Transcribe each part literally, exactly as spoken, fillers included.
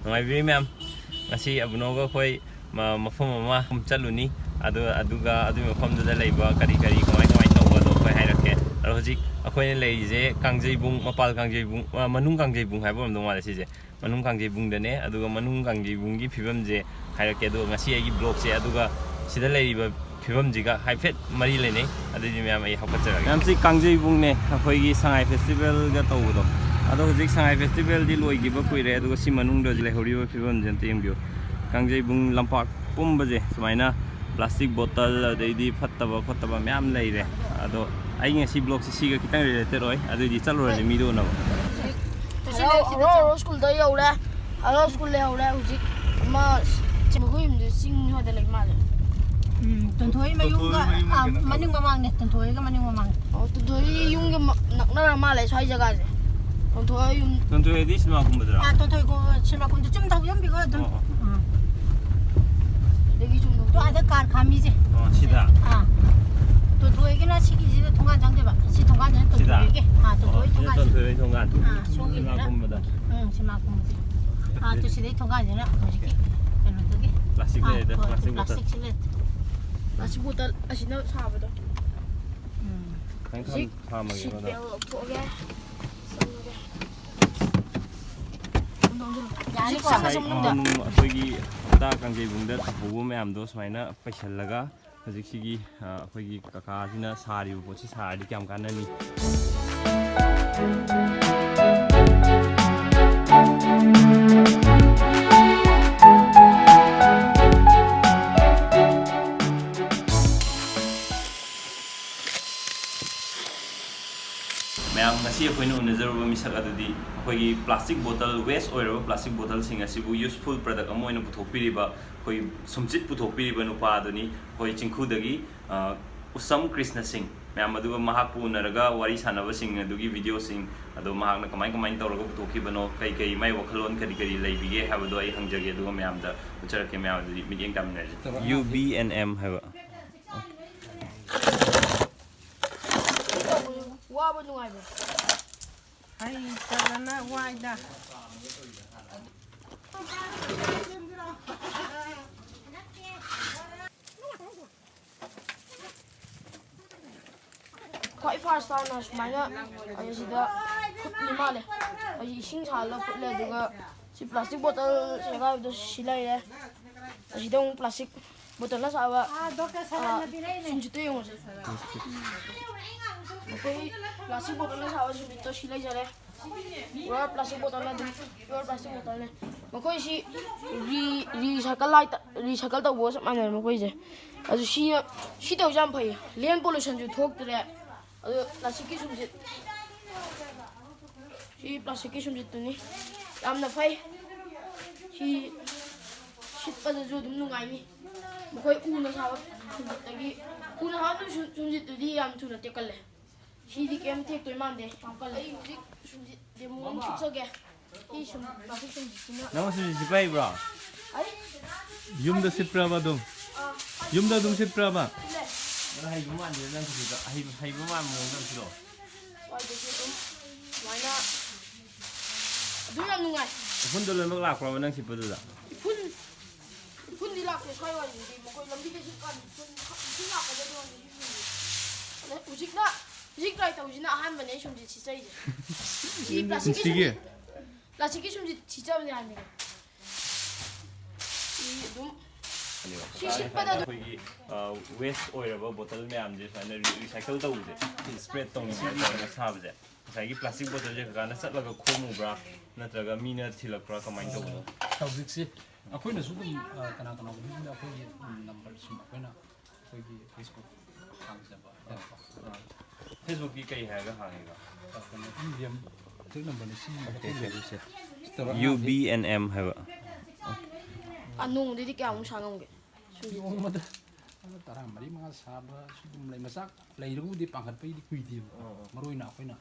ꯅꯨꯡꯉꯥꯏꯕꯤꯔꯤ ꯃꯌꯥꯝ? ꯉꯁꯤ ꯑꯕꯨꯅꯣꯒ ꯑꯩꯈꯣꯏ ꯃ-, ꯃꯐꯝ ꯑꯃ ꯆꯠꯂꯨꯅꯤ꯫ ꯑꯗꯨ, ꯑꯗꯨꯒ ꯑꯗꯨꯒꯤ ꯃꯐꯝꯗꯨꯗ ꯂꯩꯕ ꯀꯔꯤ ꯀꯔꯤ, ꯀꯃꯥꯏ ꯀꯃꯥꯏ ꯇꯧꯕꯗꯣ ꯑꯩꯈꯣꯏ ꯍꯥꯏꯔꯛꯀꯦ꯫ ꯑꯗꯣ ꯍꯧꯖꯤꯛ ꯑꯩꯈꯣꯏꯅ ꯂꯩꯔꯤꯁꯦ ꯀꯥꯡꯖꯩꯕꯨꯡ, ꯃꯄꯥꯜ ꯀꯥꯡꯖꯩꯕꯨꯡ, ꯑ, ꯃꯅꯨꯡ ꯀꯥꯡꯖꯩꯕꯨꯡ ꯍꯥꯏꯕ ꯑꯣꯏꯔꯝꯗꯧ ꯃꯥꯜꯂꯦ ꯁꯤꯁꯦ꯫ ꯃꯅꯨꯡ ꯀꯥꯡꯖꯩꯕꯨꯡꯗꯅꯦ꯫ ꯑꯗꯨꯒ ꯃꯅꯨꯡ ꯀꯥꯡꯖꯩꯕꯨꯡꯒꯤ ꯐꯤꯕꯝꯁꯦ ꯍꯥꯏꯔꯛꯀꯦ꯫ ꯑꯗꯨꯒ ꯉꯁꯤ ꯑꯩꯒꯤ vlogꯁꯦ, ꯑꯗꯨꯒ ꯁꯤꯗ ꯂꯩꯔꯤꯕ ꯐꯤꯕꯝꯁꯤꯒ ꯍꯥꯏꯐꯦꯠ ꯃꯔꯤ ꯂꯩꯅꯩ꯫ ꯑꯗꯨꯗꯤ ꯃꯌꯥꯝ ꯑꯩ ꯍꯥꯞꯀꯠꯆꯔꯒꯦ꯫ ꯃꯌꯥꯝꯁꯤ ꯀꯥꯡꯖꯩꯕꯨꯡꯅꯦ, ꯑꯩꯈꯣꯏꯒꯤ ꯁꯉꯥꯏ festivalꯒ ꯇꯧꯕꯗꯣ꯫ ꯑꯗꯣ ꯍꯧꯖꯤꯛ ꯁꯉꯥꯏ festivalꯗꯤ ꯂꯣꯏꯈꯤꯕ ꯀꯨꯏꯔꯦ, ꯑꯗꯨꯒ ꯁꯤ ꯃꯅꯨꯡꯗ ꯍꯧꯖꯤꯛ ꯂꯩꯍꯧꯔꯤꯕ ꯐꯤꯕꯝꯁꯦ ꯑꯝꯇ ꯌꯦꯡꯕꯤꯌꯨ꯫ ꯀꯥꯡꯖꯩꯕꯨꯡ ꯂꯝꯄꯥꯛ ꯄꯨꯝꯕꯁꯦ ꯁꯨꯃꯥꯏꯅ plastic bottle, ꯑꯗꯩꯗꯤ ꯐꯠꯇꯕ ꯈꯣꯠꯇꯕ ꯃꯌꯥꯝ ꯂꯩꯔꯦ꯫ ꯑꯗꯣ ꯑꯩ ꯉꯁꯤ vlogꯁꯦ ꯁꯤꯒ ꯈꯤꯇꯪ related ꯑꯣꯏ, ꯑꯗꯨꯏꯗꯤ ꯆꯠꯂꯨꯔꯁꯦ ꯃꯤꯗꯣ ꯎꯅꯕ꯫ ꯍꯔꯥꯎ, ꯍꯔꯥꯎ, ꯍꯔꯥꯎ ꯁ꯭ꯀꯨꯜꯗ ꯌꯧꯔꯦ꯫ ꯍꯔꯥꯎ ꯁ꯭ꯀꯨꯜ ꯂꯩꯍꯧꯔꯦ ꯍꯧꯖꯤꯛ꯫ ꯑꯃ ꯁꯤ-, ꯃꯈꯣꯏ ꯌꯨꯝꯗ ꯆꯤꯡ ꯁ꯭ꯋꯥꯏꯗ ꯂꯩ ꯃꯥꯜꯂꯦ꯫ ꯎꯝ, ꯇꯣꯟꯊꯣꯏ ꯃꯌꯨꯝꯒ, ꯇꯣꯟꯊꯣꯏ ꯃꯌꯨꯝꯒ ꯑꯥ, ꯀꯩꯅꯣ ꯃꯅꯤꯡ ꯃꯃꯥꯡꯅꯦ, ꯇꯣꯟꯊꯣꯏꯒ ꯃꯅꯤꯡ ꯃꯃꯥꯡ꯫ ꯑꯣ, ꯇꯣꯟꯊꯣꯏ ꯌꯨꯝꯒ ꯃ-, ꯅꯛꯅꯔ ꯃꯥꯜꯂꯦ ꯁ꯭ꯋꯥꯏ ꯖꯒꯥꯁꯦ꯫ ꯇꯣꯟꯊꯣꯏ ꯌꯨꯝ꯫ ꯇꯣꯟꯊꯣꯏꯗꯤ ꯁꯤꯅꯦꯃꯥ ꯀꯨꯝꯕꯗꯨꯔꯥ? ꯑꯥ, ꯇꯣꯟꯊꯣꯏ ꯀꯨꯝꯕ, ꯁꯤꯅꯦꯃꯥ ꯀꯨꯝꯕꯗꯨ ꯆꯨꯝ ꯊꯧꯖꯟꯕꯤꯈꯣ ꯑꯗꯨꯝ꯫ ꯑꯣ, ꯑꯣ꯫ ꯑꯥ꯫ ꯑꯗꯒꯤ ꯆꯨꯝ ꯇꯣ ꯑꯥꯗ ꯀꯥꯔ ꯈꯥꯝꯃꯤꯁꯦ꯫ ꯑꯣ, ꯁꯤꯗ? ꯑꯥ꯫ ꯇꯣꯟꯊꯣꯏꯒꯤꯅ ꯁꯤꯒꯤꯁꯤꯗ ꯊꯣꯡꯒꯥꯟ ꯆꯪꯗꯣꯏꯕ꯫ ꯁꯤ ꯊꯣꯡꯒꯥꯟꯁꯤꯅ ꯁꯤꯗ? ꯇꯣꯟꯊꯣꯏꯒꯤ꯫ ꯑꯥ, ꯑꯣ, ꯇꯣꯟꯊꯣꯏ ꯁꯤꯗ ꯊꯣꯡꯒꯥꯟꯁꯤꯅ꯫ ꯇꯣꯟꯊꯣꯏ ꯊꯣꯡꯒꯥꯟ꯫ ꯑꯥ, ꯁꯣꯝꯒꯤꯁꯤꯅ꯫ ꯁꯤꯅꯦꯃꯥ ꯀꯨꯝꯕꯗ꯫ ꯎꯝ, ꯁꯤꯅꯦꯃꯥ ꯀꯨꯝꯕꯁꯦ꯫ ꯑꯥ, ꯇꯨ ꯁꯤꯗꯩ ꯊꯣꯡꯒꯥꯟꯁꯤꯅ ꯍꯧꯖꯤꯛꯀꯤ ꯀꯩꯅꯣꯗꯨꯒꯤ꯫ Plastic ꯑꯥ, ꯂꯩꯔꯦ, ꯍꯣꯏ, plastic bottle꯫ Plastic ꯁꯤ ꯂꯩ꯫ Plastic bottle ꯑꯁꯤꯅ ꯁꯥꯕꯗꯣ꯫ ꯎꯝ꯫ ꯈꯤꯇꯪ ꯈꯥꯝ-, ꯍꯧꯖꯤꯛ ꯈꯥꯝꯃꯒꯦꯀꯣ ꯑꯗꯣ꯫ Seat belt ꯂꯧꯊꯣꯛꯑꯒꯦ꯫ ꯆꯪꯉꯒꯦ꯫ ꯌꯥꯅꯤꯀꯣ? ꯉꯁꯥꯏ ꯃꯅꯨꯡꯗ꯫ ꯃꯅꯨꯡ ꯑꯩꯈꯣꯏꯒꯤ ꯍꯞꯇꯥ ꯀꯥꯡꯖꯩꯕꯨꯡꯗ ꯇꯧꯍꯧꯕ ꯃꯌꯥꯝꯗꯣ ꯁꯨꯃꯥꯏꯅ ꯄꯩꯁꯜꯂꯒ ꯍꯧꯖꯤꯛꯁꯤꯒꯤ, ꯑ, ꯑꯩꯈꯣꯏꯒꯤ ꯀꯀꯥꯁꯤꯅ ꯁꯥꯔꯤꯕ ꯄꯣꯠꯁꯤ ꯁꯥꯔꯗꯤ ꯀꯌꯥꯝ ꯀꯥꯟꯅꯅꯤ? ꯃꯌꯥꯝ, ꯉꯁꯤ ꯑꯩꯈꯣꯏꯅ ꯎꯅꯖꯔꯨꯕ ꯃꯤꯁꯛ ꯑꯗꯨꯗꯤ ꯑꯩꯈꯣꯏꯒꯤ plastic bottle, waste ꯑꯣꯏꯔꯕ plastic bottleꯁꯤꯡ ꯑꯁꯤꯕꯨ useful product ꯑꯃ ꯑꯣꯏꯅ ꯄꯨꯊꯣꯛꯄꯤꯔꯤꯕ, ꯑꯩꯈꯣꯏ ꯁꯨꯝꯆꯤꯠ ꯄꯨꯊꯣꯛꯄꯤꯔꯤꯕ ꯅꯨꯄꯥ ꯑꯗꯨꯅꯤ꯫ ꯑꯩꯈꯣꯏ ꯆꯤꯡꯈꯨꯗꯒꯤ, ꯑ, ꯎꯁꯝ ꯀ꯭ꯔꯤꯁꯅ ꯁꯤꯡ꯫ ꯃꯌꯥꯝ, ꯑꯗꯨꯒ ꯃꯍꯥꯛꯄꯨ ꯎꯅꯔꯒ ꯋꯥꯔꯤ ꯁꯥꯟꯅꯕꯁꯤꯡ ꯑꯗꯨꯒꯤ videoꯁꯤꯡ ꯑꯗꯣ ꯃꯍꯥꯛꯅ ꯀꯃꯥꯏ ꯀꯃꯥꯏꯅ ꯇꯧꯔꯒ ꯄꯨꯊꯣꯛꯈꯤꯕꯅꯣ, ꯀꯩ ꯀꯩ ꯃꯥꯏ ꯋꯥꯈꯜꯂꯣꯟ ꯀꯔꯤ ꯀꯔꯤ ꯂꯩꯕꯤꯒꯦ ꯍꯥꯏꯕꯗꯣ ꯑꯩ ꯍꯪꯖꯒꯦ, ꯑꯗꯨꯒ ꯃꯌꯥꯝꯗ ꯎꯠꯆꯔꯛꯀꯦ꯫ ꯃꯌꯥꯝ ꯑꯗꯨꯗꯤ ꯃꯤꯠꯌꯦꯡ ꯇꯥꯃꯤꯟꯅꯔꯁꯤ꯫ U B and M ꯍꯥꯏꯕ꯫ ꯋꯥꯕ ꯅꯨꯡꯉꯥꯏꯕ꯫ ꯍꯩ ꯇꯜꯂꯅ ꯋꯥꯏꯗ꯫ ꯐꯥꯔꯁ ꯇꯥꯅ ꯁꯨꯃꯥꯏꯅ ꯑꯩ ꯁꯤꯗ ꯐꯨꯠꯂꯤ ꯃꯥꯜꯂꯦ꯫ ꯑꯩ ꯏꯁꯤꯡ ꯁꯥꯍꯜꯂ ꯐꯨꯠꯂꯦ, ꯑꯗꯨꯒ ꯁꯤ ꯄ꯭ꯂꯥꯁꯇꯤꯛ ꯕꯣꯇꯜ ꯁꯦꯒꯥꯏꯕꯗꯣ ꯁꯤ ꯂꯩꯔꯦ꯫ ꯑꯁꯤꯗ ꯑꯃꯨꯛ ꯄ꯭ꯂꯥꯁꯇꯤꯛ ꯕꯣꯇꯜꯅ ꯁꯥꯕ, ꯑꯥ, ꯗꯣꯛꯇꯔ ꯁꯔꯅ ꯑꯥ, ꯄꯤꯔꯛꯏꯅꯦ꯫ ꯁꯨꯝꯁꯤꯠꯇꯣ ꯌꯦꯡꯉꯨꯁꯦ꯫ ꯑꯩꯈꯣꯏ ꯄ꯭ꯂꯥꯁꯇꯤꯛ ꯕꯣꯇꯜꯅ ꯁꯥꯕ ꯁꯨꯝꯁꯤꯠꯇꯣ ꯁꯤ ꯂꯩꯖꯔꯦ꯫ ꯄ꯭ꯌꯨꯔ ꯄ꯭ꯂꯥꯁꯇꯤꯛ ꯕꯣꯇꯜꯅ ꯑꯗꯨꯝ, ꯄ꯭ꯌꯨꯔ ꯄ꯭ꯂꯥꯁꯇꯤꯛ ꯕꯣꯇꯜꯅꯦ꯫ ꯃꯈꯣꯏꯁꯤ ꯔꯤ-, ꯔꯤꯁꯥꯏꯀꯜ ꯍꯥꯏꯇꯥ-, ꯔꯤꯁꯥꯏꯀꯜ ꯇꯧꯕꯒ ꯆꯞ ꯃꯥꯟꯅꯔꯦ ꯃꯈꯣꯏꯁꯦ꯫ ꯑꯗꯨ ꯁꯤ, ꯁꯤ ꯇꯧꯕꯁꯦ ꯌꯥꯝ ꯐꯩ꯫ ꯂꯦꯟ ꯄꯣꯂꯨꯁꯟꯁꯨ ꯊꯣꯛꯇ꯭ꯔꯦ꯫ ꯑꯗꯨ ꯄ꯭ꯂꯥꯁꯇꯤꯛꯀꯤ ꯁꯨꯝꯁꯤꯠ, ꯁꯤ ꯄ꯭ꯂꯥꯁꯇꯤꯛꯀꯤ ꯁꯨꯝꯁꯤꯠꯇꯨꯅꯤ꯫ ꯌꯥꯝꯅ ꯐꯩ꯫ ꯁꯤ ꯁꯤꯠꯄꯗꯁꯨ ꯑꯗꯨꯝ ꯅꯨꯡꯉꯥꯏꯅꯤ꯫ ꯃꯈꯣꯏ ꯎꯅ ꯁꯥꯕ ꯁꯨꯝꯁꯤꯠꯇꯒꯤ, ꯎꯅ ꯁꯥꯕ ꯁꯨꯝ-, ꯁꯨꯝꯁꯤꯠꯇꯨꯗꯤ ꯌꯥꯝ ꯊꯨꯅ ꯇꯦꯛꯀꯜꯂꯦ꯫ ꯁꯤꯗꯤ ꯀꯩꯝ ꯇꯦꯛꯇꯣꯏ ꯃꯥꯟꯗꯦ, ꯌꯥꯝ ꯀꯜꯂꯦ꯫ ꯑꯩ ꯍꯧꯖꯤꯛ ꯁꯨꯝꯁꯤꯠ ꯗꯦꯃꯣ ꯑꯃ ꯈꯤꯛꯆꯒꯦ꯫ ꯁꯤ ꯁꯨꯝ ꯄ꯭ꯂꯥꯁꯇꯤꯛ ꯁꯨꯝꯁꯤꯠꯁꯤꯅ ꯅꯪ ꯁꯨꯝꯁꯤꯠ ꯁꯤꯠꯄ ꯍꯩꯕ꯭ꯔꯣ? ꯑꯩ ꯌꯨꯝꯗ ꯁꯤꯠꯄ꯭ꯔꯕ ꯑꯗꯨꯝ? ꯑꯥ, ꯌꯨꯝꯗ ꯑꯗꯨꯝ ꯁꯤꯠꯄ꯭ꯔꯕ? ꯁꯤꯠꯂꯦ꯫ ꯅꯪ ꯍꯩꯕ ꯃꯥꯟꯗꯦꯗ, ꯅꯪ ꯁꯨꯝꯁꯤꯠꯇꯣ꯫ ꯑꯍꯩꯕ, ꯍꯩꯕ ꯃꯥꯟꯕ ꯃꯑꯣꯡꯗ ꯑꯗꯨꯝ ꯁꯤꯠꯂꯣ꯫ ꯁ꯭ꯋꯥꯏꯗꯒꯤ ꯑꯗꯨꯝ ꯁꯨꯃꯥꯏꯅ ꯑꯗꯨꯝ ꯌꯥꯝ ꯅꯨꯡꯉꯥꯏ꯫ ꯎꯐꯨꯟꯗꯣ ꯂꯣꯏꯅꯃꯛ ꯂꯥꯛꯄ꯭ꯔꯕ ꯅꯪ ꯁꯤꯠꯄꯗꯨꯗ? ꯎꯐꯨꯟ, ꯎꯐꯨꯟꯗꯤ ꯂꯥꯛꯇꯦ ꯁ꯭ꯋꯥꯏ ꯋꯥꯏꯗꯗꯤ꯫ ꯃꯈꯣꯏ ꯂꯝꯕꯤꯗ ꯆꯠꯄ ꯀꯥꯟꯗ ꯎꯐꯨꯟ, ꯎꯐꯨꯟ ꯂꯥꯛꯀꯗ꯭ꯔꯗꯤ ꯈꯪꯗꯦ, ꯁꯤ ꯁꯨꯝꯁꯤꯠ꯫ ꯑꯗ ꯍꯧꯖꯤꯛꯅ, ꯍꯧꯖꯤꯛ ꯇ꯭ꯔꯥꯏ ꯇꯧꯔꯤꯁꯤꯅ ꯑꯍꯥꯟꯕꯅꯦ ꯑꯩ ꯁꯨꯝꯁꯤꯠ ꯁꯤꯠꯆꯔꯤꯁꯦ꯫ ꯁꯤ ꯄ꯭ꯂꯥꯁꯇꯤꯛꯀꯤ ꯁꯤꯒꯤ? ꯁꯨꯝꯁꯤꯠ, ꯄ꯭ꯂꯥꯁꯇꯤꯛꯀꯤ ꯁꯨꯝꯁꯤꯠ ꯁꯤꯠꯆꯕꯅꯦ ꯍꯥꯏꯕꯅꯤꯀꯣ꯫ ꯁꯤ ꯑꯗꯨꯝ, ꯁꯤ ꯁꯤꯠꯄꯗ ꯑꯗꯨꯝ ꯑꯩꯈꯣꯏꯒꯤ, ꯑ, ꯋꯦꯁ ꯑꯣꯏꯔꯕ ꯕꯣꯇꯜ ꯃꯌꯥꯝꯁꯦ ꯁꯨꯃꯥꯏꯅ ꯔꯤ-, ꯔꯤꯁꯥꯏꯀꯜ ꯇꯧꯕꯁꯦ, ꯁꯤ ꯁ꯭ꯄ꯭ꯔꯦꯗ ꯇꯧꯅꯤꯡꯉꯥꯏ ꯇꯧꯔꯒ ꯁꯥꯕꯁꯦ, ꯉꯁꯥꯏꯒꯤ ꯄ꯭ꯂꯥꯁꯇꯤꯛ ꯕꯣꯇꯜꯁꯦ ꯀꯀꯥꯅ ꯆꯠꯂꯒ ꯈꯣꯝꯃꯨꯕ꯭ꯔꯥ, ꯅꯠꯇ꯭ꯔꯒ ꯃꯤꯅ ꯊꯤꯜꯂꯛꯄ꯭ꯔꯥ, ꯀꯃꯥꯏꯅ ꯇꯧꯕꯅꯣ? ꯍꯧꯖꯤꯛꯁꯤ ꯑꯩꯈꯣꯏꯅꯁꯨ ꯑꯗꯨꯝ, ꯑ, ꯀꯅꯥ ꯀꯅꯥꯒꯨꯝꯕ ꯃꯤꯅ ꯑꯩꯈꯣꯏꯒꯤ, ꯎꯝ, ꯅꯝꯕꯔ ꯁꯨꯝ ꯑꯩꯈꯣꯏꯅ ꯑꯩꯈꯣꯏꯒꯤ ꯐꯦꯁꯕꯨꯛ ꯍꯥꯡꯖꯕ ꯍꯥꯏꯇꯥꯔꯦꯀꯣ꯫ ꯑ, ꯐꯦꯁꯕꯨꯛꯀꯤ ꯀꯩ ꯍꯥꯏꯔꯒ ꯍꯥꯡꯉꯤꯕ? ꯑ, ꯀꯩꯅꯣ, ꯏ ꯚꯤ ꯑꯦꯝ ꯀꯟꯇꯦꯛ ꯅꯝꯕꯔꯅꯤ ꯁꯤ ꯃꯊꯛꯇ ꯂꯩꯔꯤꯁꯦ꯫ ꯁꯤ ꯇꯧꯔꯒ ꯌꯨ ꯕꯤ ꯑꯦꯟ ꯑꯦꯝ ꯍꯥꯏꯕ꯫ ꯑ, ꯅꯣꯡꯃꯗꯗꯤ ꯀꯌꯥꯃꯨꯛ ꯁꯥ ꯉꯝꯒꯦ? ꯅꯣꯡꯃꯗ ꯇꯔꯥ ꯃꯔꯤ ꯃꯉꯥ ꯁꯥꯕꯁꯨ ꯑꯗꯨꯝ ꯂꯩ꯫ ꯃꯆꯥꯛ ꯂꯩꯔꯒꯕꯨꯗꯤ ꯄꯥꯟꯈꯠꯄꯒꯤꯗꯤ ꯀꯨꯏꯗꯦꯕꯀꯣ꯫ ꯑꯣ, ꯑꯣ꯫ ꯃꯔꯨ ꯑꯣꯏꯅ ꯑꯩꯈꯣꯏꯅ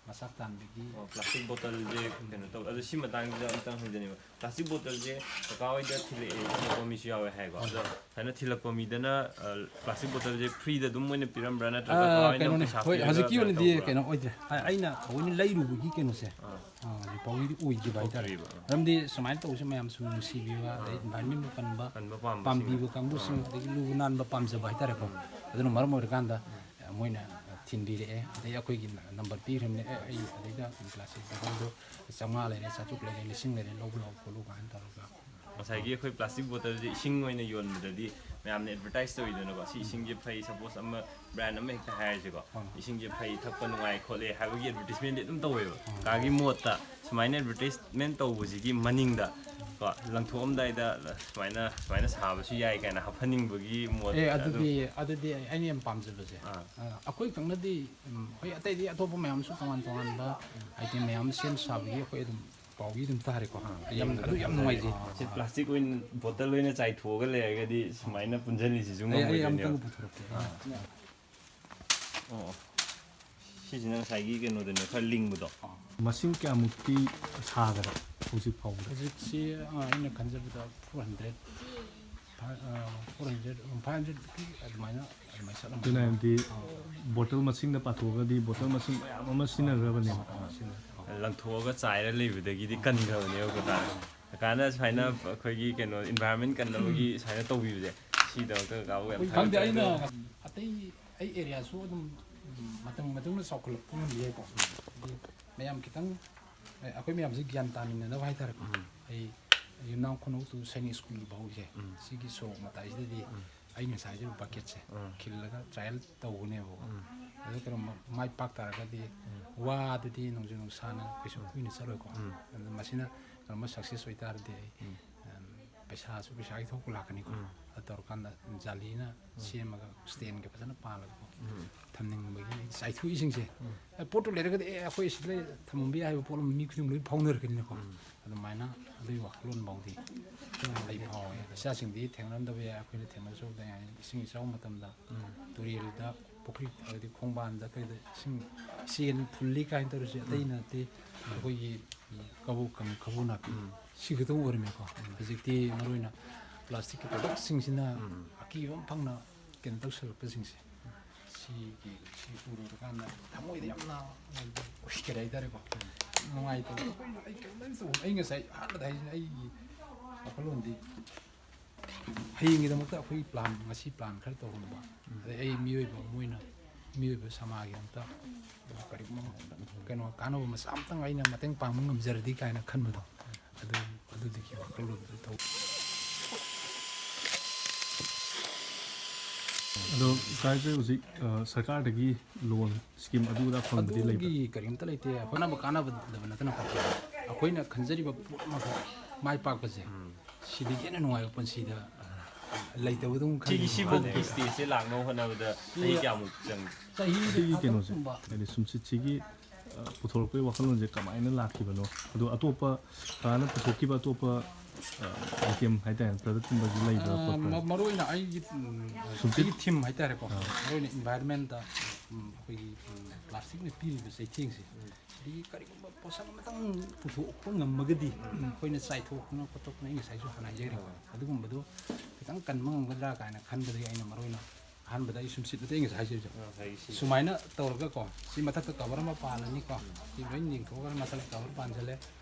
ꯃꯆꯥꯛ ꯇꯥꯟꯕꯒꯤ ꯑꯣ, ꯄ꯭ꯂꯥꯁꯇꯤꯛ ꯕꯣꯇꯜꯁꯦ ꯀꯩꯅꯣ ꯇꯧ-, ꯑꯗꯣ ꯁꯤ ꯃꯇꯥꯡꯁꯤꯗ ꯑꯝꯇꯪ ꯍꯪꯖꯅꯤꯡꯕ꯫ ꯄ꯭ꯂꯥꯁꯇꯤꯛ ꯕꯣꯇꯜꯁꯦ ꯀꯀꯥ ꯍꯣꯏꯗ ꯊꯤꯜꯂꯛꯑꯦ, ꯊꯤꯜꯂꯛꯄ ꯃꯤꯁꯨ ꯌꯥꯎꯋꯦ ꯍꯥꯏꯀꯣ꯫ ꯑꯗꯣ ꯁꯨꯃꯥꯏꯅ ꯊꯤꯜꯂꯛꯄ ꯃꯤꯗꯅ, ꯑ, ꯄ꯭ꯂꯥꯁꯇꯤꯛ ꯕꯣꯇꯜꯁꯦ ꯐ꯭ꯔꯤꯗ ꯑꯗꯨꯝ ꯃꯣꯏꯅ ꯄꯤꯔꯝꯕ꯭ꯔꯥ, ꯅꯠꯇ꯭ꯔꯒ ꯑ, ꯀꯃꯥꯏꯅ ꯀꯩꯅꯣꯅꯦ, ꯄꯩꯁꯥ ꯍꯣꯏ, ꯄꯤꯔꯒ ꯍꯧꯖꯤꯛꯀꯤ ꯀꯩꯅꯣ ꯑꯣꯏꯅꯗꯤ ꯇꯧꯕ꯭ꯔꯥ? ꯀꯩꯅꯣ ꯑꯣꯏꯗ꯭ꯔꯦ꯫ ꯑ-, ꯑꯩꯅ ꯊꯑꯣꯏꯅ ꯂꯩꯔꯨꯕꯒꯤ ꯀꯩꯅꯣꯁꯦ, ꯑꯥ꯫ ꯑ, ꯍꯧꯖꯤꯛ ꯐꯥꯎꯒꯤꯗꯤ ꯑꯣꯏꯗ꯭ꯔꯤꯕ ꯍꯥꯏꯇꯥꯔꯦ꯫ ꯊꯣꯛꯇ꯭ꯔꯤꯕ꯫ ꯃꯔꯝꯗꯤ ꯁꯨꯃꯥꯏꯅ ꯇꯧꯕꯁꯦ ꯃꯌꯥꯝ ꯁꯨꯝ ꯅꯨꯡꯁꯤꯕꯤꯕ, ꯑꯗꯩ ꯑꯥ꯫ ꯏꯟꯚꯥꯏꯔꯟꯃꯦꯟꯕꯨ ꯀꯟꯕ, ꯀꯟꯕ ꯄꯥꯝꯕꯁꯤꯡꯅ꯫ ꯄꯥꯝꯕꯤꯕ ꯀꯥꯡꯕꯨꯁꯤꯡ, ꯑꯥ꯫ ꯑꯗꯒꯤ ꯂꯨ ꯅꯥꯟꯕ ꯄꯥꯝꯖꯕ ꯍꯥꯏꯇꯥꯔꯦꯀꯣ꯫ ꯎꯝ꯫ ꯑꯗꯨꯅ ꯃꯔꯝ ꯑꯣꯏꯔꯀꯥꯟꯗ, ꯑ, ꯃꯣꯏꯅ ꯊꯤꯟꯕꯤꯔꯛꯑꯦ꯫ ꯑꯗꯩ ꯑꯩꯈꯣꯏꯒꯤ ꯅꯝꯕꯔ ꯄꯤꯈ꯭ꯔꯕꯅꯦ, "ꯑꯦ, ꯑꯩ ꯑꯗꯩꯗ ꯄ꯭ꯂꯥꯁꯇꯤꯛ ꯕꯣꯇꯜꯗꯣ ꯆꯥꯝꯃꯉꯥ ꯂꯩꯔꯦ, ꯆꯥꯇ꯭ꯔꯨꯛ ꯂꯩꯔꯦ, ꯂꯤꯁꯤꯡ ꯂꯩꯔꯦ, ꯂꯧꯕ ꯂꯥꯛꯑꯣ ꯈꯣꯠꯂꯨ" ꯀꯥꯏꯅ ꯇꯧꯔꯒ꯫ ꯉꯁꯥꯏꯒꯤ ꯑꯩꯈꯣꯏ ꯄ꯭ꯂꯥꯁꯇꯤꯛ ꯕꯣꯇꯜꯁꯦ ꯏꯁꯤꯡ ꯑꯣꯏꯅ ꯌꯣꯟꯕꯗꯗꯤ ꯃꯌꯥꯝꯅ ꯑꯦꯗꯚꯔꯇꯥꯏꯁ ꯇꯧꯋꯤꯗꯅꯀꯣ, "ꯁꯤ ꯏꯁꯤꯡꯁꯦ ꯐꯩ", ꯁꯄꯣꯁ ꯑꯃ ꯕ꯭ꯔꯥꯟ ꯑꯃ ꯍꯦꯛꯇ ꯍꯥꯏꯔꯁꯤꯀꯣ, "ꯏꯁꯤꯡꯁꯦ ꯐꯩ, ꯊꯛꯄ ꯅꯨꯡꯉꯥꯏ ꯈꯣꯠꯂꯦ" ꯍꯥꯏꯕꯒꯤ ꯑꯦꯗꯚꯔꯇꯤꯁꯃꯦꯟꯗꯤ ꯑꯗꯨꯝ ꯇꯧꯋꯦꯕ꯫ ꯀꯥꯒꯤ ꯃꯣꯠꯇ ꯁꯨꯃꯥꯏꯅ ꯑꯦꯗꯚꯔꯇꯤꯁꯃꯦꯟ ꯇꯧꯕꯁꯤꯒꯤ ꯃꯅꯤꯡꯗ ꯀꯣ, ꯂꯪꯊꯣꯛꯑꯝꯗꯥꯏꯗ ꯁꯨꯃꯥꯏꯅ, ꯁꯨꯃꯥꯏꯅ ꯁꯥꯕꯁꯨ ꯌꯥꯏ ꯀꯥꯏꯅ ꯍꯥꯞꯍꯟꯅꯤꯡꯕꯒꯤ ꯃꯣꯠ ꯑꯦ, ꯑꯗꯨꯝ ꯑꯗꯨꯗꯤ ꯑꯗꯨꯗꯤ ꯑꯩꯅ ꯌꯥꯝ ꯄꯥꯝꯖꯕꯁꯦ, ꯑꯥ꯫ ꯑ, ꯑꯩꯈꯣꯏ ꯈꯛꯅꯗꯤ, ꯎꯝ, ꯍꯣꯏ, ꯑꯇꯩꯗꯤ ꯑꯇꯣꯞꯄ ꯃꯌꯥꯝꯁꯨ ꯇꯣꯉꯥꯟ ꯇꯣꯉꯥꯟꯕ ꯑꯥꯏꯇꯦꯝ ꯃꯌꯥꯝ ꯁꯦꯝ ꯁꯥꯕꯒꯤ ꯑꯩꯈꯣꯏ ꯑꯗꯨꯝ ꯄꯥꯎꯗꯤ ꯑꯗꯨꯝ ꯇꯥꯔꯦꯀꯣ꯫ ꯌꯥꯝ, ꯑꯗꯨ ꯌꯥꯝ ꯅꯨꯡꯉꯥꯏꯖꯩ꯫ ꯁꯤ ꯄ꯭ꯂꯥꯁꯇꯤꯛ ꯑꯣꯏꯅ, ꯕꯣꯇꯜ ꯑꯣꯏꯅ ꯆꯥꯏꯊꯣꯛꯑꯒ ꯂꯩꯔꯒꯗꯤ ꯁꯨꯃꯥꯏꯅ ꯄꯨꯟꯁꯤꯜꯂꯤꯁꯤꯁꯨ ꯑꯩ, ꯑꯩ ꯉꯝꯃꯣꯏꯗꯣꯏꯅꯦꯕ꯫ ꯑꯝꯇꯪ ꯄꯨꯊꯣꯔꯛꯀꯦ꯫ ꯑꯣ, ꯑꯣ꯫ ꯁꯤꯁꯤꯅ ꯉꯁꯥꯏꯒꯤ ꯀꯩꯅꯣꯗꯨꯅꯦ, ꯈꯔ ꯂꯤꯡꯕꯗꯣ꯫ ꯃꯁꯤꯡ ꯀꯌꯥꯃꯨꯛꯇꯤ ꯁꯥꯈꯔꯦ ꯍꯧꯖꯤꯛ ꯐꯥꯎꯕꯗ? ꯍꯧꯖꯤꯛꯁꯤ, ꯑ, ꯑꯩꯅ ꯈꯟꯖꯕꯗ ꯐꯣꯔ ꯍꯟꯗ꯭ꯔꯦꯠ, ꯐꯥꯏꯚ, ꯑ, four hundred, five hundred fifty ꯑꯗꯨꯃꯥꯏꯅ, ꯑꯗꯨꯃꯥꯏꯅ ꯆꯠꯂꯝꯒꯅꯤ꯫ ꯑꯗꯨꯅ ꯍꯥꯏꯕꯗꯤ ꯕꯣꯇꯜ ꯃꯁꯤꯡꯗ ꯄꯥꯊꯣꯛꯑꯒꯗꯤ ꯕꯣꯇꯜ ꯃꯁꯤꯡ ꯃꯌꯥꯝ ꯑꯃ ꯁꯤꯖꯤꯟꯅꯈ꯭ꯔꯕꯅꯦꯕ꯫ ꯂꯪꯊꯣꯛꯑꯒ ꯆꯥꯏꯔ ꯂꯩꯕꯗꯒꯤꯗꯤ ꯀꯟꯈ꯭ꯔꯕꯅꯦꯕꯀꯣ ꯇꯥꯔꯦ꯫ ꯀꯀꯥꯅ ꯁꯨꯃꯥꯏꯅ ꯑꯩꯈꯣꯏꯒꯤ ꯀꯩꯅꯣ, ꯏꯟꯚꯥꯏꯔꯟꯃꯦꯟ ꯀꯟꯅꯕꯒꯤ ꯁꯨꯃꯥꯏꯅ ꯇꯧꯕꯤꯕꯁꯦ, ꯁꯤꯗꯃꯛꯇ ꯀꯀꯥꯕꯨ ꯌꯥꯝ ꯈꯪꯗꯦ, ꯊꯥꯒꯠꯆꯔꯤ꯫ ꯑꯩꯅ ꯑꯇꯩ, ꯑꯩ ꯑꯦꯔꯤꯌꯥꯁꯨ ꯑꯗꯨꯝ, ꯎꯝ, ꯃꯇꯝ ꯃꯇꯨꯡꯗ ꯆꯥꯎꯈꯠꯂꯛꯄ ꯉꯝꯕ ꯌꯥꯏꯀꯣ꯫ ꯍꯥꯏꯗꯤ ꯃꯌꯥꯝ ꯈꯤꯇꯪ, ꯑꯦ, ꯑꯩꯈꯣꯏ ꯃꯌꯥꯝꯁꯤ ꯒ꯭ꯌꯥꯟ ꯇꯥꯃꯤꯟꯅꯅꯕ ꯍꯥꯏꯇꯥꯔꯦꯀꯣ꯫ ꯑꯩ ꯌꯨꯝꯅꯥꯝ ꯈꯨꯅꯧ ꯇꯨ ꯁꯩꯅꯤꯛ ꯁ꯭ꯀꯨꯜ ꯐꯥꯎꯁꯦ, ꯁꯤꯒꯤ ꯁꯣꯔꯣꯛ ꯃꯇꯥꯏꯁꯤꯗꯗꯤ ꯑꯩꯅ ꯉꯁꯥꯏ ꯍꯥꯏꯖꯔꯤꯕ ꯕꯛꯀꯦꯠꯁꯦ ꯈꯤꯜꯂꯒ ꯇ꯭ꯔꯥꯏꯌꯦꯜ ꯇꯧꯕꯅꯦꯕꯀꯣ꯫ ꯑꯗꯨ ꯀꯩꯅꯣ ꯃꯥꯏ ꯄꯥꯛ ꯇꯥꯔꯒꯗꯤ ꯋꯥꯗꯗꯤ ꯅꯣꯡꯖꯨ ꯅꯨꯡꯁꯥꯅ ꯀꯩꯁꯨ ꯀꯨꯏꯅ ꯆꯠꯂꯣꯏꯀꯣ꯫ ꯑꯗꯨ ꯃꯁꯤꯅ ꯀꯩꯅꯣꯝꯃ ꯁꯛꯁꯦꯁ ꯑꯣꯏꯇꯥꯔꯗꯤ ꯑꯩ, ꯎꯝ, ꯄꯩꯁꯥꯁꯨ ꯄꯩꯁꯥꯒꯤ ꯊꯣꯛꯄ ꯂꯥꯛꯀꯅꯤꯀꯣ꯫ ꯑꯗꯨ ꯇꯧꯔꯀꯥꯟꯗ ꯖꯥꯂꯤꯅ ꯁꯦꯝꯃꯒ ꯁ꯭ꯇꯦꯟꯒ ꯐꯖꯅ ꯄꯥꯜꯂꯒꯀꯣ ꯊꯝꯅꯤꯡꯕꯒꯤ ꯆꯥꯏꯊꯣꯛꯏꯁꯤꯡꯁꯦ꯫ ꯑꯦ, ꯄꯣꯠꯇꯨ ꯂꯩꯔꯒꯗꯤ, "ꯑꯦ, ꯑꯩꯈꯣꯏ ꯁꯤꯗ ꯂꯩ, ꯊꯝꯃꯝꯕ ꯌꯥꯏ" ꯍꯥꯏꯕ ꯄꯣꯠ ꯑꯃ ꯃꯤ ꯈꯨꯗꯤꯡ ꯂꯣꯏ ꯐꯥꯎꯅꯔꯛꯀꯅꯤꯅꯀꯣ꯫ ꯑꯗꯨꯃꯥꯏꯅ ꯑꯗꯨꯒꯤ ꯋꯥꯈꯜꯂꯣꯟ ꯐꯥꯎꯗꯤ ꯑꯩ ꯐꯥꯎꯋꯦ꯫ ꯏꯆꯥꯁꯤꯡꯗꯤ ꯊꯦꯡꯅꯔꯝꯗꯕ ꯌꯥꯏ, ꯑꯩꯈꯣꯏꯅ ꯊꯦꯡꯅꯖꯍꯧꯗ ꯌꯥꯏ꯫ ꯏꯁꯤꯡ ꯏꯆꯥꯎ ꯃꯇꯝꯗ ꯇꯨꯔꯦꯜꯗ, ꯄꯨꯈ꯭ꯔꯤ, ꯍꯥꯏꯗꯤ ꯈꯣꯡꯕꯥꯟꯗ ꯀꯩꯗ ꯏꯁꯤꯡ ꯆꯦꯟ ꯐꯨꯜꯂꯤ ꯀꯥꯏꯅ ꯇꯧꯔꯤꯁꯦ ꯑꯇꯩ ꯅꯠꯇꯦ, ꯑꯩꯈꯣꯏꯒꯤ ꯀꯕꯣꯛ ꯀꯪ-, ꯀꯕꯣ ꯅꯥꯄꯤ ꯁꯤ ꯈꯛꯇꯪ ꯑꯣꯏꯔꯝꯃꯦꯀꯣ꯫ ꯍꯧꯖꯤꯛꯇꯤ ꯃꯔꯨꯑꯣꯏꯅ ꯄ꯭ꯂꯥꯁꯇꯤꯛꯀꯤ ꯄ꯭ꯔꯗꯛꯁꯤꯡꯁꯤꯅ ꯑꯀꯤꯕ ꯑꯃ ꯐꯪꯅ ꯀꯩꯅꯣ ꯇꯧꯁꯜꯂꯛꯄꯁꯤꯡꯁꯦ, ꯁꯤꯒꯤ, ꯁꯤ ꯎꯔꯨꯔꯀꯥꯟꯗ ꯊꯃꯣꯏꯗ ꯌꯥꯝꯅ ꯀꯔꯤ ꯍꯥꯏꯇꯥꯔꯦꯀꯣ, ꯌꯥꯝ ꯅꯨꯡꯉꯥꯏꯇꯕ꯫ ꯑꯩꯈꯣꯏꯅ, ꯑꯩ ꯀꯩꯝꯇ ꯇꯧ-, ꯑꯩ ꯉꯁꯥꯏ ꯑꯍꯥꯟꯕꯗ ꯍꯥꯏꯁꯤꯅ ꯑꯩꯒꯤ ꯋꯥꯈꯜꯂꯣꯟꯗꯤ ꯍꯌꯦꯡꯒꯤꯗꯃꯛꯇ ꯑꯩꯈꯣꯏ ꯄ꯭ꯂꯥꯟ, ꯉꯁꯤ ꯄ꯭ꯂꯥꯟ ꯈꯔ ꯇꯧꯍꯟꯕ, ꯑꯗꯩ ꯑꯩ ꯃꯤꯑꯣꯏꯕ ꯑꯃ ꯑꯣꯏꯅ ꯃꯤꯑꯣꯏꯕ ꯁꯃꯥꯖꯒꯤ ꯑꯝꯇ ꯀꯔꯤꯒꯨꯝꯕ ꯀꯩꯅꯣ ꯀꯥꯟꯅꯕ ꯃꯆꯥ ꯑꯝꯇꯪ ꯑꯩꯅ ꯃꯇꯦꯡ ꯄꯥꯡꯕ ꯉꯝꯖꯔꯗꯤ ꯀꯥꯏꯅ ꯈꯟꯕꯗꯣ, ꯑꯗꯨ ꯑꯗꯨꯗꯒꯤ ꯋꯥꯈꯜꯂꯣꯟꯗꯨ ꯇꯧ꯫ ꯑꯗꯣ ꯁꯥꯔꯁꯦ ꯍꯧꯖꯤꯛ ꯑ, ꯁꯔꯀꯥꯔꯗꯒꯤ ꯂꯣꯟ ꯁ꯭ꯀꯤꯝ ꯑꯗꯨ ꯑꯗꯥ ꯐꯪꯕꯗꯤ ꯂꯩꯕ꯭ꯔꯥ? ꯑꯗꯨꯒꯤ ꯀꯔꯤꯝꯇ ꯂꯩꯇꯦ꯫ ꯀꯥꯟꯅꯕ ꯀꯥꯟꯅꯕꯗꯕ ꯅꯠꯇꯅꯀꯣ, ꯑꯩꯈꯣꯏꯅ ꯈꯟꯖꯔꯤꯕ ꯄꯣꯠ ꯑꯃꯈꯛ ꯃꯥꯏ ꯄꯥꯛꯄꯁꯦ, ꯁꯤꯗꯒꯤ ꯍꯦꯟꯅ ꯅꯨꯡꯉꯥꯏꯕ ꯄꯨꯟꯁꯤꯗ ꯂꯩꯇꯕꯗꯧꯅ ꯈꯜꯂꯤ꯫ ꯁꯤꯒꯤ ꯁꯤꯐꯥꯎꯒꯤ ꯁ꯭ꯇꯦꯖꯁꯦ ꯂꯥꯛꯅꯕ ꯍꯣꯠꯅꯕꯗ ꯆꯍꯤ ꯀꯌꯥꯃꯨꯛ ꯆꯪꯉꯤ? ꯆꯍꯤ ꯁꯤꯒꯤ ꯀꯩꯅꯣꯁꯦ, ꯍꯥꯏꯗꯤ ꯁꯨꯝꯁꯤꯠꯁꯤꯒꯤ ꯑ, ꯄꯨꯊꯣꯔꯛꯄꯒꯤ ꯋꯥꯈꯜꯂꯣꯟꯁꯦ ꯀꯃꯥꯏꯅ ꯂꯥꯛꯈꯤꯕꯅꯣ? ꯑꯗꯣ ꯑꯇꯣꯞꯄ ꯀꯥꯅ ꯄꯨꯊꯣꯛꯈꯤꯕ ꯑꯇꯣꯞꯄ ꯑꯥꯏꯇꯦꯝ ꯍꯥꯏꯇꯥꯔꯦ, ꯄ꯭ꯔꯗꯛꯀꯨꯝꯕꯁꯨ ꯂꯩꯕ꯭ꯔꯥ ꯈꯣꯠꯄ꯭ꯔꯥ? ꯃꯔꯨ ꯑꯣꯏꯅ ꯑꯩꯒꯤ ꯎꯝ, ꯑꯩꯒꯤ ꯊꯤꯝ ꯍꯥꯏꯇꯥꯔꯦꯀꯣ, ꯃꯔꯨ ꯑꯣꯏꯅ ꯏꯟꯚꯥꯏꯔꯟꯃꯦꯟꯇ, ꯎꯝ, ꯑꯩꯈꯣꯏꯒꯤ ꯎꯝ, ꯄ꯭ꯂꯥꯁꯇꯤꯛꯅ ꯄꯤꯔꯤꯕ ꯆꯩꯊꯦꯡꯁꯦ, ꯁꯤꯗꯒꯤ ꯀꯔꯤꯒꯨꯝꯕ ꯄꯣꯠꯁꯛ ꯑꯃꯇꯪ ꯄꯨꯊꯣꯛꯄ ꯉꯝꯃꯒꯗꯤ, ꯑꯩꯈꯣꯏꯅ ꯆꯥꯏꯊꯣꯛꯇꯅ ꯈꯣꯠꯇꯣꯛꯇꯅ, ꯑꯩ ꯉꯁꯥꯏꯁꯨ ꯍꯥꯟꯅ ꯍꯥꯏꯖꯈ꯭ꯔꯦꯀꯣ, ꯑꯗꯨꯒꯨꯝꯕꯗꯣ ꯈꯤꯇꯪ ꯀꯟꯕ ꯉꯝꯒꯗ꯭ꯔꯥ ꯀꯥꯏꯅ ꯈꯟꯕꯗꯒꯤ ꯑꯩꯅ ꯃꯔꯨ ꯑꯣꯏꯅ ꯑꯍꯥꯟꯕꯗ ꯑꯩ ꯁꯨꯝꯁꯤꯠ ꯃꯇꯦꯡ ꯉꯁꯥꯏ ꯍꯥꯏꯖꯩꯁꯦ, ꯁꯨꯃꯥꯏꯅ ꯇꯧꯔꯒꯀꯣ, ꯁꯤ ꯃꯊꯛꯇ ꯀꯕꯔ ꯑꯃ ꯄꯥꯜꯂꯅꯤꯀꯣ, ꯁꯤ ꯂꯣꯏ ꯂꯤꯡꯊꯣꯛꯈ꯭ꯔ ꯃꯊꯛꯇ ꯀꯕꯔ ꯄꯥꯟꯁꯤꯜꯂꯦ꯫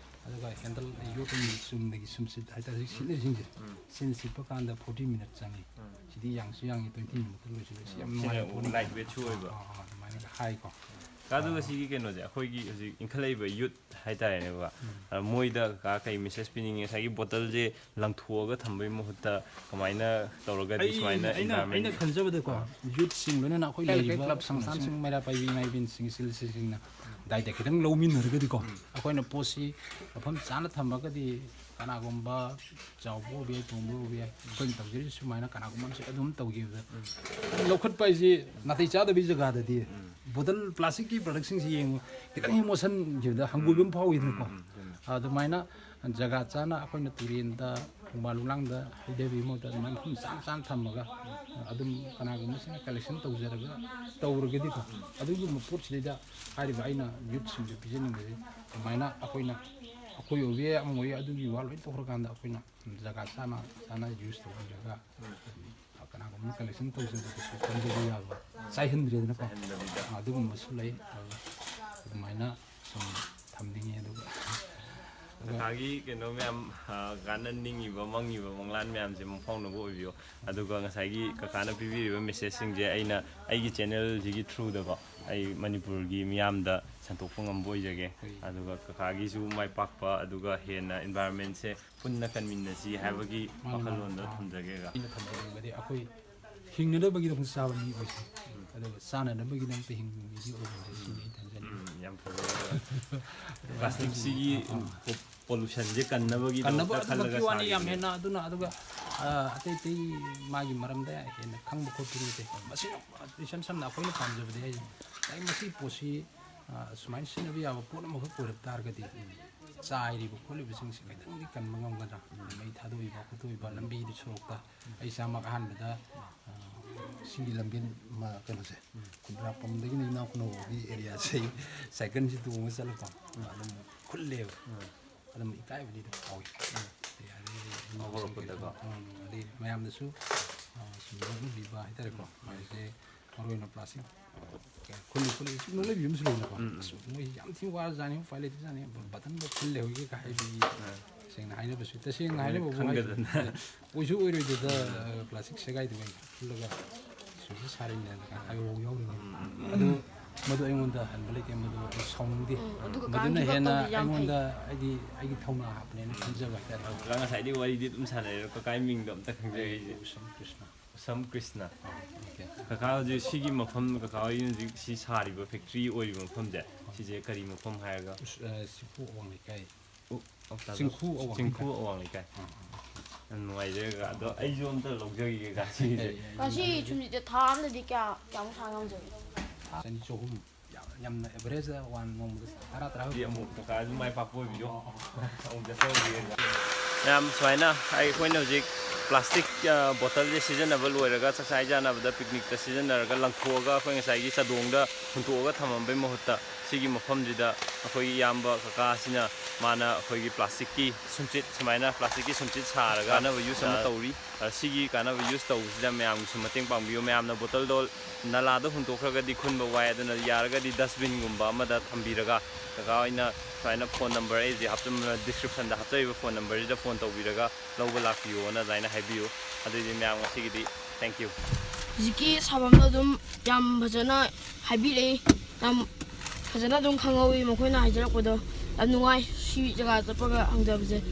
ꯑꯗꯨꯒ ꯍꯦꯟꯗꯜ, ꯌꯣꯠꯀꯤ ꯆꯨꯝꯅꯒꯤ ꯁꯨꯝꯁꯤꯠ ꯍꯥꯏꯇꯥꯔꯦ, ꯁꯤꯠꯅꯔꯤꯁꯤꯡꯁꯦ, ꯁꯤꯅ ꯁꯤꯠꯄ ꯀꯥꯟꯗ ꯐꯣꯔꯇꯤ ꯃꯤꯅꯠ ꯆꯪꯉꯤ꯫ ꯁꯤꯗꯤ ꯌꯥꯡꯁꯨ ꯌꯥꯡꯉꯤ, ꯇ꯭ꯋꯦꯟꯇꯤ ꯃꯤꯅꯠꯇ ꯂꯣꯏꯁꯤꯜꯂꯦ꯫ ꯁꯤ ꯌꯥꯝ ꯁꯤꯅ ꯅꯨꯡꯉꯥꯏꯕ ꯄꯣꯠꯅꯤ꯫ ꯂꯥꯏꯠ ꯋꯦꯠꯁꯨ ꯑꯣꯏꯕ꯫ ꯑꯥ, ꯑꯥ, ꯑꯗꯨꯃꯥꯏꯅꯒ ꯍꯥꯏꯀꯣ꯫ ꯑꯗꯨꯒ ꯁꯤꯒꯤ ꯀꯩꯅꯣꯁꯦ, ꯑꯩꯈꯣꯏꯒꯤ ꯍꯧꯖꯤꯛ ꯏꯟꯈꯠꯂꯛꯏꯕ ꯌꯨꯠ ꯍꯥꯏꯇꯥꯔꯦꯅꯦꯀꯣ, ꯑ, ꯃꯣꯏꯗ ꯀꯀꯥ ꯀꯩ ꯃꯦꯁꯦꯖ ꯄꯤꯅꯤꯡꯉꯤ? ꯉꯁꯥꯏꯒꯤ ꯕꯣꯇꯜꯁꯦ ꯂꯪꯊꯣꯛꯑꯒ ꯊꯝꯕꯒꯤ ꯃꯍꯨꯠꯇ ꯀꯃꯥꯏꯅ ꯇꯧꯔꯒꯗꯤ ꯑꯩ ꯁꯨꯃꯥꯏꯅ ꯑꯩꯅ ꯑꯩꯅ ꯏꯟꯚꯥꯏꯔꯟꯃꯦꯟ ꯈꯟꯖꯕꯗꯀꯣ, ꯌꯨꯠꯁꯤꯡ ꯂꯣꯏꯅꯅ ꯑꯩꯈꯣꯏ ꯂꯩꯔꯤꯕ ꯀ꯭ꯂꯕ ꯁꯪꯁꯊꯥꯟꯁꯤꯡ, ꯃꯩꯔꯥ ꯄꯥꯏꯕꯤ ꯏꯃꯥ ꯏꯕꯦꯟꯁꯤꯡ, ꯏꯆꯤꯜ ꯏꯆꯦꯁꯤꯡꯅ ꯗꯥꯏꯇ ꯈꯤꯇꯪ ꯂꯧꯃꯤꯟꯅꯔꯒꯗꯤꯀꯣ, ꯑꯩꯈꯣꯏꯅ ꯄꯣꯠꯁꯤ ꯃꯐꯝ ꯆꯥꯅ ꯊꯝꯃꯒꯗꯤ ꯀꯅꯥꯒꯨꯝꯕ ꯆꯥꯎꯕ ꯑꯣꯏꯕ ꯌꯥꯏ, ꯇꯣꯡꯕ ꯑꯣꯏꯕ ꯌꯥꯏ, ꯑꯩꯈꯣꯏꯅ ꯇꯧꯖꯔꯤꯕ ꯁꯨꯃꯥꯏꯅ ꯀꯅꯥꯒꯨꯝꯕ ꯑꯃꯁꯨ ꯑꯗꯨꯝ ꯇꯧꯈꯤꯕꯗ, ꯂꯧꯈꯠꯄ ꯍꯥꯏꯁꯤ ꯅꯥꯇꯩ ꯆꯥꯗꯕꯒꯤ ꯖꯒꯥꯗꯗꯤ ꯕꯣꯇꯜ ꯄ꯭ꯂꯥꯁꯇꯤꯛꯀꯤ ꯄ꯭ꯔꯗꯛꯁꯤꯡꯁꯤ ꯌꯦꯡꯉꯨ, ꯈꯤꯇꯪ ꯍꯦꯛ ꯃꯣꯠꯁꯟꯈꯤꯕꯗ ꯍꯪꯒꯣꯏꯕ ꯑꯃ ꯐꯥꯎꯏꯗꯅꯀꯣ꯫ ꯑꯗꯨꯃꯥꯏꯅ ꯖꯒꯥ ꯆꯥꯅ ꯑꯩꯈꯣꯏꯅ ꯇꯨꯔꯦꯟꯗ, ꯈꯣꯡꯕꯥꯟ ꯂꯨꯂꯥꯡꯗ ꯍꯩꯊꯕꯤꯕ ꯃꯍꯨꯠꯇ ꯑꯗꯨꯃꯥꯏꯅ ꯃꯐꯝ ꯆꯥꯅ ꯆꯥꯅ ꯊꯝꯃꯒ, ꯑꯗꯨꯝ ꯀꯅꯥꯒꯨꯝꯕꯁꯤꯅ ꯀꯂꯦꯛꯁꯟ ꯇꯧꯖꯔꯒ ꯇꯧꯔꯒꯗꯤꯀꯣ, ꯑꯗꯨꯒꯨꯝꯕ ꯄꯣꯠꯁꯤꯗꯩꯗ ꯍꯥꯏꯔꯤꯕ ꯑꯩꯅ ꯌꯨꯠꯁꯤꯡꯗ ꯄꯤꯖꯅꯤꯡꯕꯁꯦ, ꯑꯗꯨꯃꯥꯏꯅ ꯑꯩꯈꯣꯏꯅ, ꯑꯩꯈꯣꯏ ꯑꯣꯏꯕ ꯌꯥꯏ, ꯑꯃ ꯑꯣꯏꯕ ꯌꯥꯏ, ꯑꯗꯨꯒꯤ ꯋꯥ ꯂꯣꯏ ꯇꯧꯈ꯭ꯔꯀꯥꯟꯗ ꯑꯩꯈꯣꯏꯅ ꯖꯒꯥ ꯆꯥꯅ ꯆꯥꯅ ꯌꯨꯁ ꯇꯧꯕꯤꯔꯒ, ꯀꯅꯥꯒꯨꯝꯕꯅ ꯀꯂꯦꯛꯁꯟ ꯇꯧꯖꯕꯗꯁꯨ ꯈꯟꯕꯤꯕ ꯌꯥꯕ, ꯆꯥꯏꯍꯟꯗ꯭ꯔꯦꯗꯅꯀꯣ꯫ ꯑꯗꯨꯒꯨꯝꯕꯁꯨ ꯂꯩ꯫ ꯑꯗꯨꯃꯥꯏꯅ ꯁꯨꯝ ꯊꯝꯅꯤꯡꯉꯤ꯫ ꯑꯗꯨꯒ ꯀꯀꯥꯒꯤ ꯀꯩꯅꯣ ꯃꯌꯥꯝ, ꯑ, ꯀꯀꯥꯅ ꯅꯤꯡꯉꯤꯕ, ꯃꯪꯉꯤꯕ ꯃꯪꯂꯥꯟ ꯃꯌꯥꯝꯁꯦ ꯃꯪꯐꯥꯎꯅꯕ ꯑꯣꯏꯕꯤꯌꯣ꯫ ꯑꯗꯨꯒ ꯉꯁꯥꯏꯒꯤ ꯀꯀꯥꯅ ꯄꯤꯕꯤꯔꯤꯕ messageꯁꯤꯡꯁꯦ ꯑꯩꯅ ꯑꯩꯒꯤ channelꯁꯤꯒꯤ throughꯗꯀꯣ, ꯑꯩ ꯃꯅꯤꯄꯨꯔꯒꯤ ꯃꯤꯌꯥꯝꯗ ꯁꯟꯗꯣꯛꯄ ꯉꯝꯕ ꯑꯣꯏꯖꯒꯦ꯫ ꯍꯣꯏ꯫ ꯑꯗꯨꯒ ꯀꯀꯥꯒꯤꯁꯨ ꯃꯥꯏ ꯄꯥꯛꯄ, ꯑꯗꯨꯒ ꯍꯦꯟꯅ environmentꯁꯦ ꯄꯨꯟꯅ ꯀꯟꯃꯤꯟꯅꯁꯤ ꯍꯥꯏꯕꯒꯤ ꯃꯥꯅꯤ, ꯃꯥꯅꯤ꯫ ꯋꯥꯈꯜꯂꯣꯟꯗꯣ ꯑꯥ꯫ ꯊꯝꯖꯒꯦꯒ꯫ ꯑꯩꯅ ꯊꯝꯖꯅꯤꯡꯕꯗꯤ ꯑꯩꯈꯣꯏ ꯍꯤꯡꯅꯅꯕꯒꯤꯗꯃꯛ ꯆꯥꯕ ꯃꯤ ꯑꯣꯏꯁꯤ꯫ ꯎꯝ꯫ ꯑꯗꯨꯒ ꯆꯥꯅꯅꯕꯒꯤꯗꯃꯛꯇ ꯍꯤꯡꯕ ꯃꯤꯗꯤ ꯑꯣꯏꯔꯣꯏꯁꯤ ꯁꯤꯅꯤ ꯑꯩ ꯊꯝꯖꯅꯤꯡꯕ꯫ ꯎꯝ, ꯌꯥꯝ ꯐꯖꯩ꯫ Plasticꯁꯤꯒꯤ ꯑꯥ, ꯑꯥ꯫ ꯄꯣ-, pollutionꯁꯦ ꯀꯟꯅꯕꯒꯤꯗꯃꯛꯇ ꯀꯟꯅꯕ ꯈꯜꯂꯒ ꯑꯗꯨꯃꯛꯀꯤ ꯋꯥꯅꯤ, ꯌꯥꯝ ꯁꯥꯔꯤꯕꯅꯤ꯫ ꯍꯦꯟꯅ ꯑꯗꯨꯅ, ꯑꯗꯨꯒ, ꯑ, ꯑꯇꯩ ꯑꯇꯩ ꯃꯥꯒꯤ ꯃꯔꯝꯗ ꯍꯦꯟꯅ ꯈꯪꯕ ꯈꯣꯠꯄꯗꯤ ꯅꯠꯇꯦ꯫ ꯃꯁꯤꯅ ꯏꯁꯝ ꯁꯝꯅ ꯑꯩꯈꯣꯏꯅ ꯄꯥꯝꯖꯕꯗꯤ ꯍꯥꯏꯁꯦ, ꯑꯩ ꯃꯁꯤ ꯄꯣꯠꯁꯤ, ꯑ, ꯁꯨꯃꯥꯏꯅ ꯁꯤꯖꯤꯟꯅꯕ ꯌꯥꯕ ꯄꯣꯠ ꯑꯃꯈꯛ ꯑꯣꯏꯔꯛ ꯇꯥꯔꯒꯗꯤ ꯆꯥꯏꯔꯤꯕ ꯈꯣꯠꯂꯤꯕꯁꯤꯡꯁꯦ ꯈꯤꯇꯪꯗꯤ ꯀꯟꯕ ꯉꯝꯒꯗ꯭ꯔꯥ? ꯃꯩ ꯊꯥꯗꯣꯛꯏꯕ ꯈꯣꯠꯇꯣꯛꯏꯕ ꯂꯝꯕꯤꯗ ꯁꯣꯔꯣꯛꯇ ꯑꯩ ꯏꯁꯥꯃꯛ ꯑꯍꯥꯟꯕꯗ, ꯑ, ꯁꯤꯒꯤ ꯂꯝꯕꯦꯟ ꯃ-, ꯀꯩꯅꯣꯁꯦ, ꯈꯨꯟꯗ꯭ꯔꯥꯛꯄꯝꯗꯒꯤꯅ ꯏꯅꯥꯎ ꯈꯨꯅꯧꯒꯤ areaꯁꯦ cycleꯁꯤ ꯇꯣꯡꯉ ꯆꯠꯂꯛꯄ ꯑꯗꯨꯝ ꯈꯨꯜꯂꯦꯕ꯫ ꯑꯗꯨꯝ ꯏꯀꯥꯏꯕꯗꯤ ꯑꯗꯨꯝ ꯐꯥꯎꯏ꯫ ꯎꯝ꯫ ꯑꯗꯩ, ꯑꯗꯩ ꯏꯃꯥꯁꯤꯡ ꯍꯧꯔꯛꯄꯗꯀꯣ꯫ ꯀꯩꯅꯣ, ꯎꯝ, ꯑꯗꯩ ꯃꯌꯥꯝꯗꯁꯨ, ꯑ, ꯁꯨꯝ ꯅꯣꯛꯅꯕꯤꯕ ꯍꯥꯏꯇꯥꯔꯦꯀꯣ꯫ ꯎꯝ꯫ ꯍꯧꯖꯤꯛꯁꯦ ꯃꯔꯨ ꯑꯣꯏꯅ plastic, ꯑ, ꯀꯌꯥ ꯈꯨꯜꯂꯤ ꯈꯨꯜꯂꯤ ꯁꯨꯝ ꯅꯣꯛꯅꯕꯤꯕ ꯑꯃꯁꯨ ꯂꯩꯅꯀꯣ꯫ ꯎꯝ, ꯎꯝ꯫ "ꯑꯁ, ꯃꯣꯏ ꯌꯥꯝ ꯊꯤꯅ ꯋꯥꯔꯖꯥꯠꯅꯤ, ꯎꯄꯥꯏ ꯂꯩꯇꯖꯥꯠꯅꯤ, ꯕ-, buttonꯐꯧ ꯈꯨꯜ ꯂꯩꯍꯧꯔꯤꯒꯦ" ꯀꯥꯏ ꯍꯥꯏꯕꯒꯤ ꯎꯝ꯫ ꯇꯁꯦꯡꯅ ꯍꯥꯏꯅꯕꯁꯨ, ꯇꯁꯦꯡꯅ ꯃꯣꯏ ꯍꯥꯏꯅꯕꯕꯨ ꯍꯥꯏꯁꯦ, ꯈꯪꯗꯗꯅ꯫ ꯑꯣꯏꯁꯨ ꯑꯣꯏꯔꯣꯏꯗꯕꯗ, ꯎꯝ꯫ ꯑ, plastic ꯁꯦꯒꯥꯏꯗꯨꯃꯩ ꯈꯨꯜꯂꯒ ꯁꯨꯃꯥꯏꯅ ꯁꯥꯔꯤꯅꯦꯅ ꯍꯥꯏꯕ ꯐꯥꯎ ꯌꯥꯎꯔꯤꯅꯦ꯫ ꯎꯝ, ꯎꯝ, ꯎꯝ꯫ ꯑꯗꯨ ꯃꯗꯨ ꯑꯩꯉꯣꯟꯗ ꯍꯟꯕ ꯂꯩꯇꯦ, ꯃꯗꯨ ꯑꯩ ꯁꯥꯎꯅꯤꯡꯗꯦ꯫ ꯎꯝ, ꯑꯗꯨ ꯀꯀꯥꯅ ꯃꯗꯨꯅ ꯊꯕꯛ ꯍꯦꯟꯅ ꯇꯧꯕꯗꯤ ꯌꯥꯝ ꯐꯩ꯫ ꯑꯩꯉꯣꯟꯗ, ꯍꯥꯏꯗꯤ, ꯑꯩꯒꯤ ꯊꯧꯅꯥ ꯍꯥꯞꯄꯅꯦꯅ ꯈꯟꯖꯕ ꯍꯥꯏꯇꯥꯔꯦ꯫ ꯀꯀꯥ ꯉꯁꯥꯏꯗꯤ ꯋꯥꯔꯤꯗꯤ ꯑꯗꯨꯝ ꯁꯥꯟꯅꯩ, ꯑꯗꯣ ꯀꯀꯥꯒꯤ ꯃꯤꯡꯗꯣ ꯑꯝꯇ ꯈꯪꯖꯒꯦ ꯑꯩꯁꯦ꯫ ꯎꯁꯝ ꯀ꯭ꯔꯤꯁꯅ꯫ ꯎꯁꯝ ꯀ꯭ꯔꯤꯁꯅ꯫ ꯑꯣꯀꯦ꯫ ꯀꯀꯥ ꯍꯧꯖꯤꯛ ꯁꯤꯒꯤ ꯃꯐꯝ, ꯀꯀꯥ ꯍꯣꯏ ꯍꯧꯖꯤꯛ ꯁꯤ ꯁꯥꯔꯤꯕ factory ꯑꯣꯏꯔꯤꯕ ꯃꯐꯝꯁꯦ, ꯁꯤꯁꯦ ꯀꯔꯤ ꯃꯐꯝ ꯍꯥꯏꯔꯒ? ꯎꯁ-, ꯑ, ꯁꯤꯐꯨ ꯑꯋꯥꯡ ꯂꯩꯀꯥꯏ꯫ ꯎ-, ꯑꯣ, ꯇꯥꯗ-, ꯆꯤꯡꯈꯨ ꯑꯋꯥꯡ ꯆꯤꯡꯈꯨ ꯂꯩꯀꯥꯏ꯫ ꯑꯋꯥꯡ ꯂꯩꯀꯥꯏ꯫ ꯎꯝ, ꯎꯝ꯫ ꯌꯥꯝ ꯅꯨꯡꯉꯥꯏꯖꯔꯦ ꯀꯀꯥ꯫ ꯑꯗꯣ ꯑꯩꯁꯨ ꯑꯝꯇ ꯂꯧꯖꯈꯤꯒꯦ ꯀꯀꯥ ꯁꯤꯒꯤꯁꯦ꯫ ꯌꯥꯏ, ꯌꯥꯏ, ꯌꯥꯏ꯫ ꯀꯀꯥ, ꯁꯤ ꯁꯨꯝꯁꯤꯗ ꯊꯥ ꯑꯃꯗꯗꯤ ꯀꯌꯥ, ꯀꯌꯥꯃꯨꯛ ꯁꯥ ꯉꯝꯖꯒꯦ? ꯆꯅꯤ ꯆꯍꯨꯝ꯫ ꯌꯥꯝ, ꯌꯥꯝꯅ average ꯋꯥꯟ ꯅꯣꯡꯃꯗ ꯇꯔꯥ, ꯇꯔꯥ ꯁꯤ ꯑꯃꯨꯛ ꯀꯀꯥꯁꯨ ꯃꯥꯏ ꯄꯥꯛꯄ ꯑꯣꯏꯕꯤꯌꯣ꯫ ꯑꯣ, ꯑꯣ, ꯑꯣ꯫ ꯑꯃꯨꯛ ꯆꯠꯆꯔꯨꯒꯦ꯫ ꯃꯌꯥꯝ, ꯁꯨꯃꯥꯏꯅ ꯑꯩꯈꯣꯏꯅ ꯍꯧꯖꯤꯛ plastic, ꯑ, bottleꯁꯦ ꯁꯤꯖꯤꯟꯅꯕ ꯂꯣꯏꯔꯒ ꯆꯥꯛ ꯆꯥ ꯍꯩꯖꯥꯟꯅꯕꯗ picnicꯇ ꯁꯤꯖꯤꯟꯅꯔꯒ ꯂꯪꯊꯣꯛꯑꯒ ꯑꯩꯈꯣꯏ ꯉꯁꯥꯏꯒꯤ ꯆꯥꯗꯣꯡꯗ ꯍꯨꯟꯇꯣꯛꯑꯒ ꯊꯝꯃꯝꯕꯩ ꯃꯍꯨꯠꯇ ꯁꯤꯒꯤ ꯃꯐꯝꯁꯤꯗ ꯑꯩꯈꯣꯏꯒꯤ ꯏꯌꯥꯝꯕ ꯀꯀꯥꯁꯤꯅ, ꯃꯥꯅ ꯑꯩꯈꯣꯏꯒꯤ ꯄ꯭ꯂꯥꯁꯇꯤꯛꯀꯤ ꯁꯨꯝꯆꯤꯠ, ꯁꯨꯃꯥꯏꯅ ꯄ꯭ꯂꯥꯁꯇꯤꯛꯀꯤ ꯁꯨꯝꯆꯤꯠ ꯁꯥꯔꯒ ꯀꯥꯟꯅꯕ use ꯑꯃ ꯑ, ꯇꯧꯔꯤ꯫ ꯑ, ꯁꯤꯒꯤ ꯀꯥꯟꯅꯕ use ꯇꯧꯕꯁꯤꯗ ꯃꯌꯥꯝꯒꯤꯁꯨ ꯃꯇꯦꯡ ꯄꯥꯡꯕꯤꯌꯨ꯫ ꯃꯌꯥꯝꯅ ꯕꯣꯇꯜꯗꯣ ꯅꯂꯥꯗ ꯍꯨꯟꯗꯣꯛꯈ꯭ꯔꯒꯗꯤ ꯈꯨꯟꯕ ꯋꯥꯏ, ꯑꯗꯨꯅ ꯌꯥꯔꯒꯗꯤ dustbin ꯒꯨꯝꯕ ꯑꯃꯗ ꯊꯝꯕꯤꯔꯒ, ꯀꯀꯥ ꯍꯣꯏꯅ ꯁꯨꯃꯥꯏꯅ phone number ꯑꯩꯁꯦ ꯍꯥꯞꯆꯤꯟꯕ, description ꯗ ꯍꯥꯞꯆꯔꯤꯕ phone number ꯁꯤꯗ phone ꯇꯧꯕꯤꯔꯒ ꯂꯧꯕ ꯂꯥꯛꯄꯤꯌꯣꯅ ꯑꯗꯨꯃꯥꯏꯅ ꯍꯥꯏꯕꯤꯌꯨ꯫ ꯑꯗꯨꯑꯣꯏꯗꯤ ꯃꯌꯥꯝ ꯉꯁꯤꯒꯤꯗꯤ thank you꯫ ꯍꯧꯖꯤꯛꯀꯤ ꯁꯥꯐꯝꯗꯣ ꯑꯗꯨꯝ ꯌꯥꯝ ꯐꯖꯅ ꯍꯥꯏꯕꯤꯔꯛꯏ꯫ ꯌꯥꯝ ꯐꯖꯅ ꯑꯗꯨꯝ ꯈꯪꯍꯧꯋꯤ ꯃꯈꯣꯏꯅ ꯍꯥꯏꯖꯔꯛꯄꯗꯣ꯫ ꯌꯥꯝ ꯅꯨꯡꯉꯥꯏ ꯁꯤ ꯖꯒꯥ ꯆꯠꯄꯒ ꯍꯪꯖꯕꯁꯦ꯫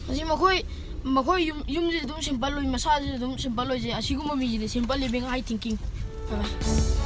ꯍꯧꯖꯤꯛ ꯃꯈꯣꯏ ꯃꯈꯣꯏ ꯌꯨꯝ ꯌꯨꯝꯁꯤꯗꯤ ꯑꯗꯨꯝ simple ꯑꯣꯏ, ꯃꯁꯥꯁꯤꯁꯨ ꯑꯗꯨꯝ simple ꯑꯣꯏꯖꯩ꯫ ꯑꯁꯤꯒꯨꯝꯕ ꯃꯤꯁꯤꯗꯤ simple living, high thinking꯫ ꯕꯥꯏ ꯕꯥꯏ꯫